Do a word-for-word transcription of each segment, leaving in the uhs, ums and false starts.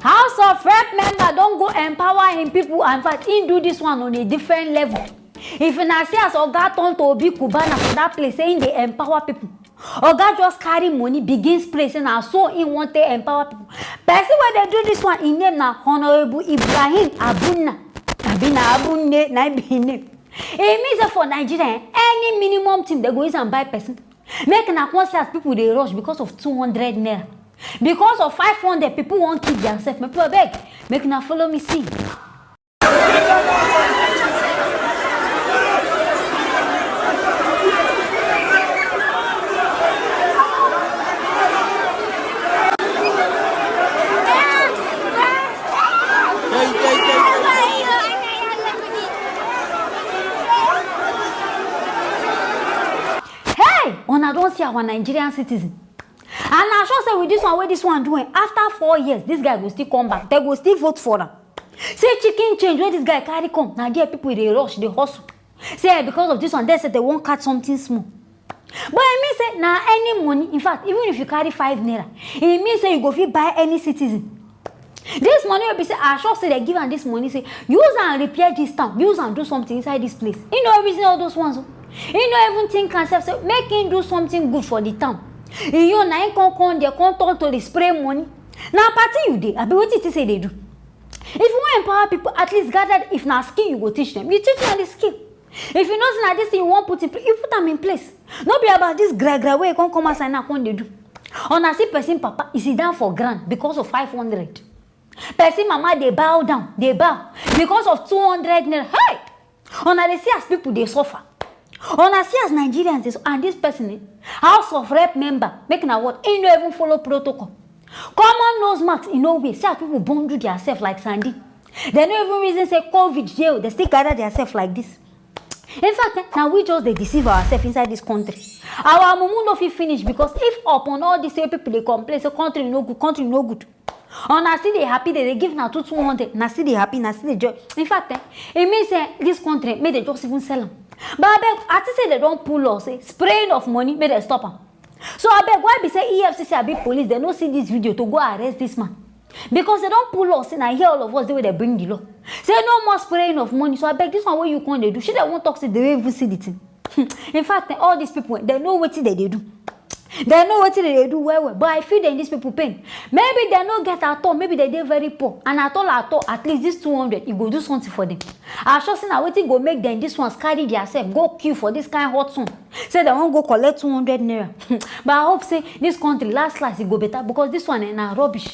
House of Rep member don go empower him people. In fact, he do this one on a different level. If una see as oga turn to Obi Cubana for that place, say he dey empower people. Oga just carry money, begin spray, say na so he wan take empower people. Person wey dey do this one, him name na Honorable Ibrahim Abuna. Abi na Abunne, na him be him name. E mean say for Nigeria, eh, any minimum thing, they go use am buy person. Make una come see as people dey rush because of two hundred naira. Because of five hundred, people wan kill themselves. My people, abeg, make una follow me see. Hey, una don see our Nigerian citizen? And I sure say with this one, wey this one do, eh, after four years, this guy go still come back. They go still vote for am. Say chicken change wey this guy carry come, na there people dey rush, dey hustle. Say, eh, because of this one, they say they wan catch something small. But e mean say na any money, in fact, even if you carry five naira, e mean say you go fit buy any citizen. This money wey be say, I sure say they give am this money, say, use am repair this town, use am do something inside this place. He no reason all those ones o. He no even think himself say make him do something good for the town. He own na him come, come there, come turn to dey spray money. Na party you dey, abi wetin you think say you dey do? If you wan empower people, at least gather, if na skill you go teach them, you teach them the skill. If you know say na this thing you wan put in place, you put am in place. No be about this gra gra wey you come come outside now come dey do. Una see person papa, he sit down for ground because of five hundred. Person mama dey bow down, dey bow because of two hundred naira. Hey! Una dey see as people dey suffer. Una see as Nigerians dey su-, and this person, eh, House of Rep member, make na what? He no even follow protocol. Common nose mask, he no wear. See as people bundle theirself like sardine. They no even reason say covid dey o, they still gather theirself like this. In fact, eh, na we just dey deceive ourselves inside this country. Our mumu no fit finish, because if upon all this wey people dey complain say country no good, country no good, una still dey happy, they dey give na two two hundred, na still dey happy, na still dey joy. In fact, eh, e mean say this country, make they just even sell am. But abeg, I think say they don pull law say spraying of money, make they stop am. So abeg, why be say E F C C abi police, they no see this video to go arrest this man? Because they don pull law say na here all of us dey wey they bring the law. Say no more spraying of money. So abeg, this one wey you come dey do, shey they wan talk say they no even see the thing? In fact, eh, all these people, they know wetin they dey do. They know wetin they dey do well well. But I feel them, these people pain. Maybe they no get at all. Maybe they dey very poor. And at all, at all, at least this two hundred, e go do something for them. I sure say na wetin go make them, this ones, carry theirself go queue for this kind hot sun. Say they wan go collect two hundred naira. But I hope say this country, last last, e go better, because this one, eh, na rubbish.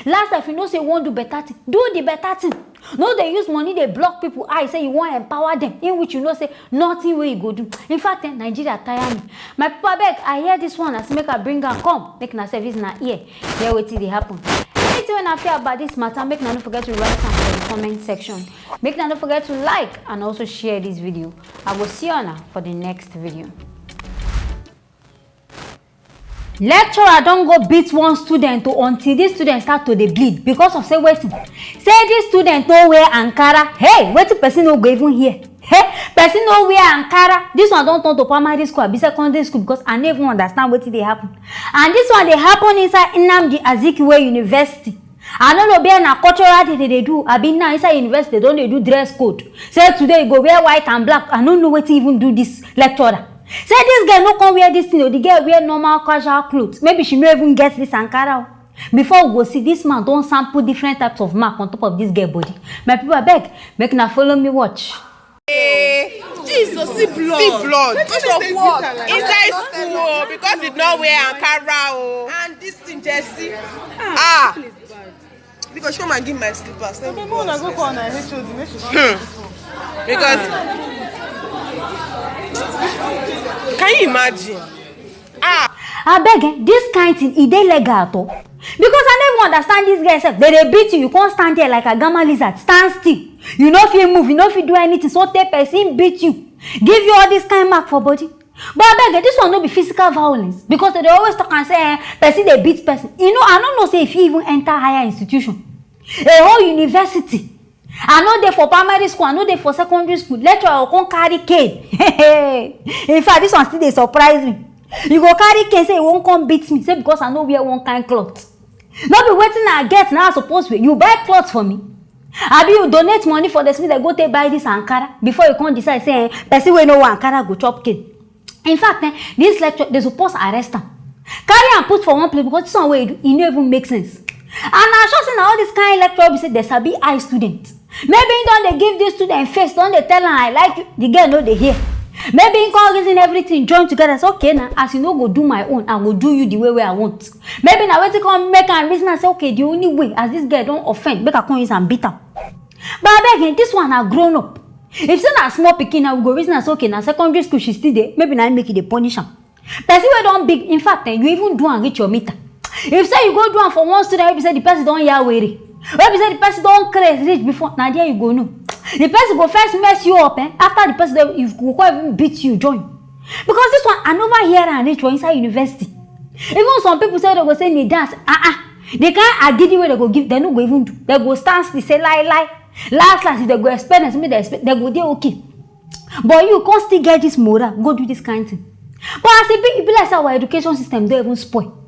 Last time, if you know say you wan do better thing, do the better thing. No dey use money dey block people eye say you wan empower them, in which you know say nothing wey you go do. In fact, eh, Nigeria tire me. My people, abeg, I hear this one, as make I bring am come, make na service na ear, hear wetin dey happen. Anything wey na fear about this matter, make na no forget to write am for the comment section. Make na no forget to like and also share this video. I go see una for the next video. Lecturer don go beat one student o, until this student start to dey bleed because of say wetin? Say this student no wear Ankara. Hey, wetin person no go even hear? Hey, person no wear Ankara. This one don turn to primary school abi secondary school, because I no even understand wetin dey happen. And this one dey happen inside Nnamdi Azikiwe University. I no know where na cultural day they dey do, abi now inside university they don dey do dress code. Say today you go wear white and black. I no know wetin even do this lecturer. Say this girl no come wear this thing o, the girl wear normal casual clothes. Maybe she no even get this Ankara o. Before we go see, this man don sample different types of mark on top of this girl body. My people, abeg, make na follow me watch. Jesus, see blood. See blood. Because of what? Inside school, oh, because he no wear Ankara, oh. And this thing, Jesse. Ah. Because come and give my slippers. Let me go and go call my H O D. Make she come. Because can you imagine? Ah. Abeg, eh, this kind thing, e dey legal at all? Because I no even understand this girl sef. They dey beat you, you come stand there like a gamma lizard, stand still. You no fit move, you no fit do anything. So tey person beat you, give you all this kind mark for body. But abeg, eh, this one no be physical violence, because they dey always talk and say, eh, person dey beat person. You know, I no know say if you even enter higher institution, a whole university, I no dey for primary school, I no dey for secondary school. Lecturer go come carry cane. In fact, this one still dey surprise me. You go carry cane say you wan come beat me, say because I no wear one kind cloth. No be wetin I get na I suppose wear. You buy cloth for me? Abi you donate money for the school, dem go take buy this Ankara before you come decide say, eh, person wey no wear Ankara go chop cane? In fact, eh, this lecture, dem suppose arrest am, carry am put for one place, because this one wey e do, e no even make sense. And I sure say na all this kind lecture be say dem sabi eye student. Maybe he don dey give this student face, don dey tell am, "I like you." The girl no dey hear. Maybe he come reason everything, join together, say, "Okay, na as you no go do my own, I go do you the way wey I want." Maybe na wetin come make am reason am say, "Okay, the only way, as this girl don offend, make I come use am beat am." But abeg, eh, this one na grown up. If say na small pikin, na we go reason am say, "Okay, na secondary school she still dey, maybe na im make e dey punish am." Person wey don big, in fact, eh, you even do am reach your meter. If say you go do am for one student wey be say the person don ya were, wey be say the person don craze reach before, na there you go know. The person go first mess you up, eh? After the person, dem, you go come even beat you join. Because this one, I never hear am reach for inside university. Even some people say dem go say, "Ni dance, ah ah." The kind agidi wey dem go give, dem no go even do. Dem go stand still, say lie lie. Last last, if dem go explain am, make dem explain, dem go dey okay. But you come still get this moral, go do this kind thing. But as e be, e be like say our education system don even spoil.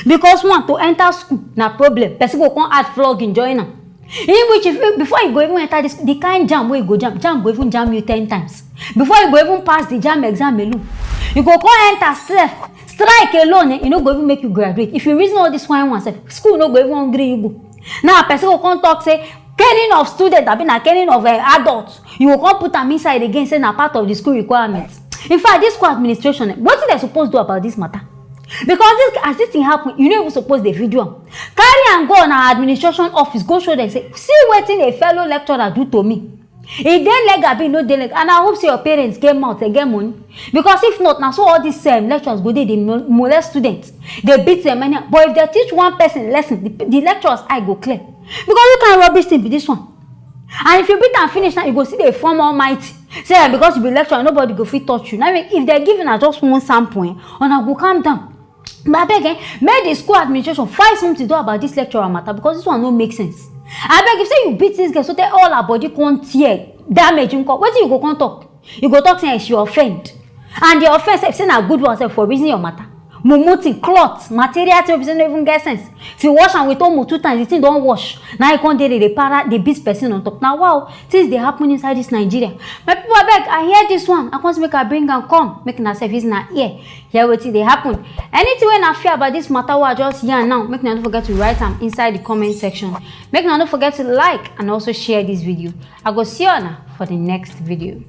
Because one, to enter school na problem. Person go come add flogging join am. In which, if you, before you go even enter this, the kind jam wey you go jam, jam go even jam you ten times. Before you go even pass the jam exam alone, you go come enter sef. Strike alone, eh, e no go even make you graduate. If you reason all this one one sef, school no go even gree you go. Now person go come talk say caning of student, abi na caning of, eh, adult, you go come put am inside again say na part of the school requirement. In fact, this school administration, eh, wetin dem suppose do about this matter? Because this, as this thing happen, you no even suppose dey video am. Carry am go on our administration office, go show dem say, "See wetin a fellow lecturer do to me." E dey legal, abi e no dey legal? And I hope say your parents get mouth, dem get money. Because if not, na so all these, um, lecturers go dey, dey mol-, molest students, dey beat them anyhow. But if dem teach one person lesson, the, the lecturer's eye go clear. Because what kind rubbish thing be this one? And if you beat am finish now, you go still dey form almighty. Say, eh, because you be lecturer, nobody go fit touch you. Now, if dem give una just one sample, eh, una go calm down. But abeg, eh, make the school administration find something to do about this lecturer matter, because this one no make sense. Abeg, if say you beat this girl so tey all her body come tear, damage nko, wetin you go come talk? You go talk say, eh, she offend. And the offense sef, say na good one sef for reason your matter. Mumu thing, cloth, material thing wey be say no even get sense. If you wash am with Omo two times, the thing don wash. Now you come dey dey para, dey beat person on top. Na wow, things dey happen inside this Nigeria. My people, abeg, I hear this one, I come say make I bring am come, make una sef use una ear hear wetin dey happen. Anything wey una feel about this matter wey I just yarn now, make una no forget to write am inside the comment section. Make una no forget to like and also share this video. I go see una for the next video.